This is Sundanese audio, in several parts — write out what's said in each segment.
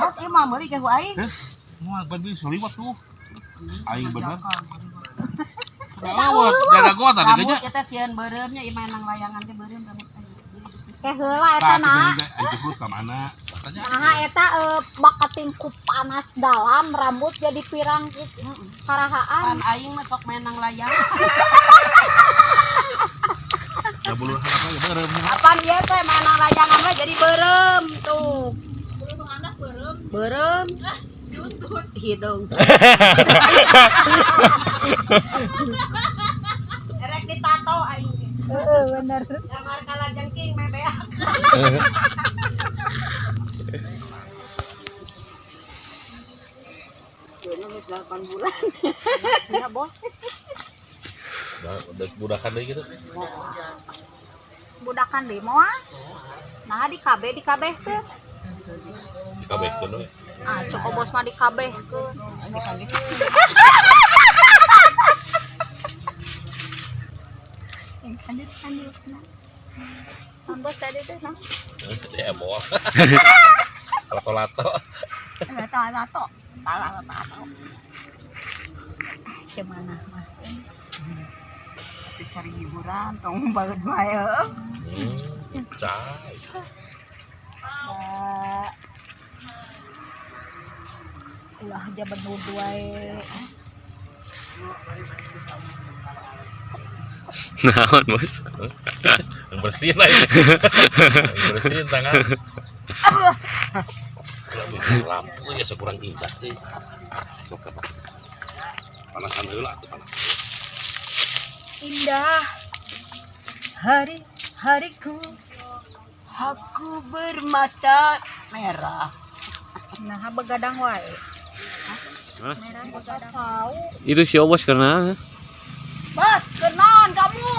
Bos ieu mah meuli ke ku aing. Moal ban beli saliwat tuh. Aing bener. Lewat, jaga gua tadi Rambut aja. eta sieun beureumnya ieu mah nang layangan teh beureum rambut aing. Teh heula eta na. Aing terus ka mana? Tanya. Nah, eta bakating ku panas dalam rambut jadi pirang ku karahaan. Pan aing mah sok main nang layang. Ya bulu apa ya beureum. Apaan ieu teh main nang layangan mah jadi beureum tuh. Beureum. Hidung. Erek ditato aing. Heeh, bener. Gambar kalajengking meh beak. Geus 8 bulan. Ya, Bos. Udah budakan deui gitu. Budakan deui moal. Nah, di KB di KB teh. Dikabehkeun we. Ah, coko bos mah di KB keun. Lanjut lanjut. Kan bos tadi teh nah. Ya bol. Lato-lato. Lato lato. Lato lato. Cemana mah. Tapi cari hiburan tong banget wae heuh. Cai. Ulah aja bedud wae. Naon, Bos? Yang bersihin lah. Yang bersihin tangan. Lampu ya sekurang indah sih. Sok apa? Panasan heula atuh panas. Indah hari-hariku. Aku bermata merah. Nah, begadang wae. Merah begadang. Tahu. Itu si Obos karena Bos, kenaon kamu?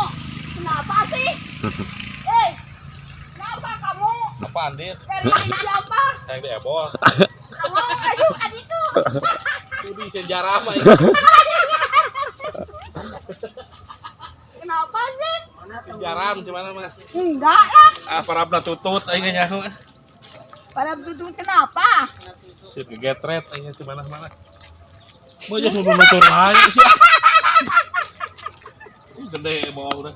Kenapa sih? Eh, kenapa kamu? Apa andir? Dari siapa? Yang di ebol. Kamu ayo adikku. Itu di sejarah mah. Kenapa sih? Sejarah cuman mah. Enggak lah. Ah parabna tutut aing nyaho. Para tutung kenapa? Sip gegetret aing cuman mana. Mau aja sebelum motor lain sih. Gede bawa udah.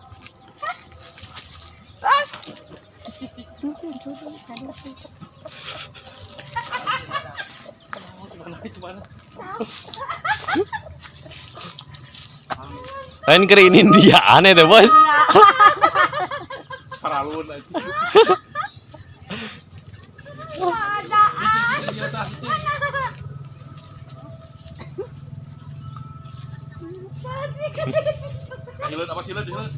Cuman lain keur ini dia aneh teh, Bos. Paralun aja. Ada. Iya tah cicing. Hileun apa sih hileun?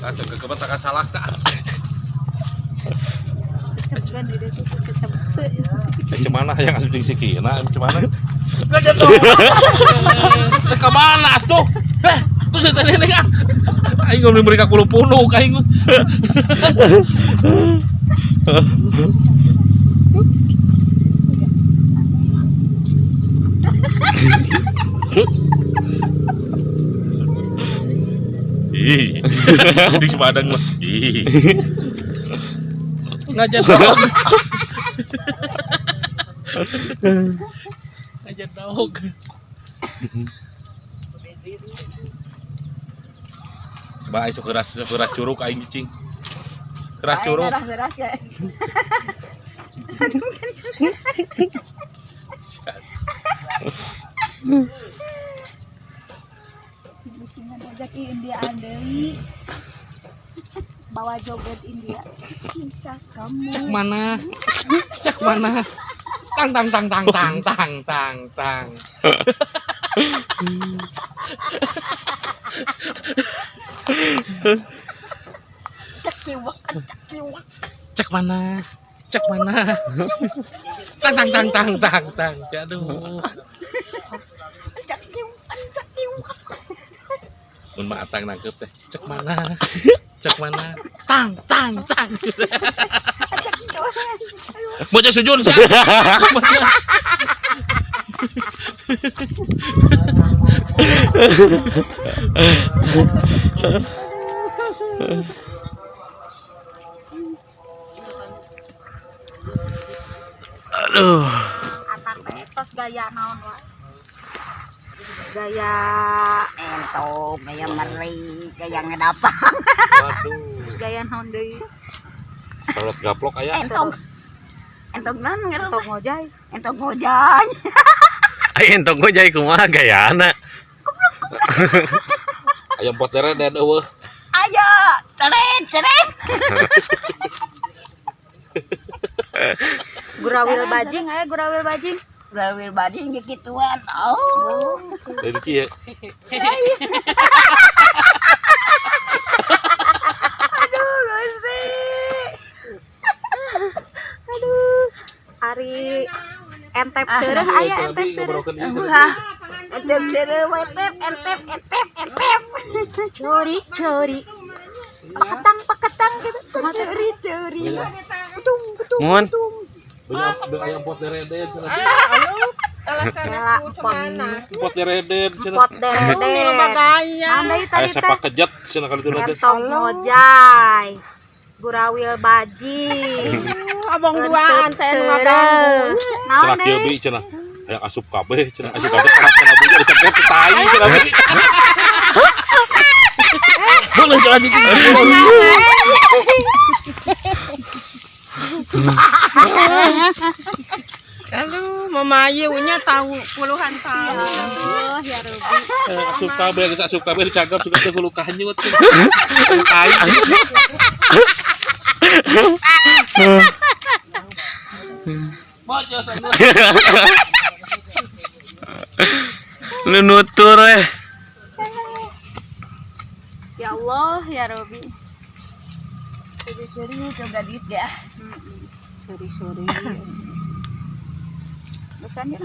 Ah, cek kebetul tak salah tak. Cemana yang asup jeung si Kina, cemana? Eh, ke mana tuh? Eh, tuh tadi ini kan. Aing ngomong mereka kulo punuk aing. Ih, di Semadang mah. Ih. Ngajar dog. Ngajar dog. Coba aing sok keras curug aing cicing. Keras curug. Keras ya. Ajak India deui. Bawa joget India. Cinta kamu. Cek mana? Cek mana? Tang tang tang tang tang tang tang tang. Cek kiwak, cek kiwak. Cek mana? Cek mana? Tang tang tang tang tang tang. Aduh. Cek kiwak, cek kiwak. Mun mah atang nangkep teh. Cek mana? Cek mana? Tang tang tang. Cek kiwak. Bocah sujun sih. Aduh. Atang teh tos gaya naon wae. Gaya Entog, gaya meri, gaya ngedapang. Waduh. Gaya naon deui? Salad gaplok aya. Entog. Entog naon ngaran? Entog ngojay. Entog ngojay. Ai entong gojay kumaha gayana? Ayam pot deret eueuh. Ayo, ceret, ceret. Gurawil bajing aya gurawil bajing. Gurawil bajing gituan. Oh. Dari kieu. Aduh, Gusti. Aduh. Ari entep seureuh aya entep seureuh. Wah. Entep seureuh, entep, entep, entep, entep. Curi curi. Paketang paketang gitu. Curi, curi. Kutung, kutung, Mun. kutung. Ayam pot deret cenah. Rela Pot deret cenah. pot derede. Naon deui Aya tadi teh? sepak kejet cenah kali itu nanti. Entog ngojay. Gurawil bajing. Abang duaan Entep saya nu seureuh. ngaganggu. Naon Cenah kieu deui? bi cenah. Hayang asup kabeh cenah asup kabeh cenah cenah bi dicekek ku tai cenah bi. Boleh cenah jadi. Aduh, mamayu nya tahu puluhan tahun. Oh, ya Rubi. Asup kabeh geus asup kabeh dicagap suka teh hulu kahanyut. Tai. Bocor sana. Lu nutur eh. Ya Allah, ya Robi. Seri-seri coba duit ya. Seri-seri. Bosan ya.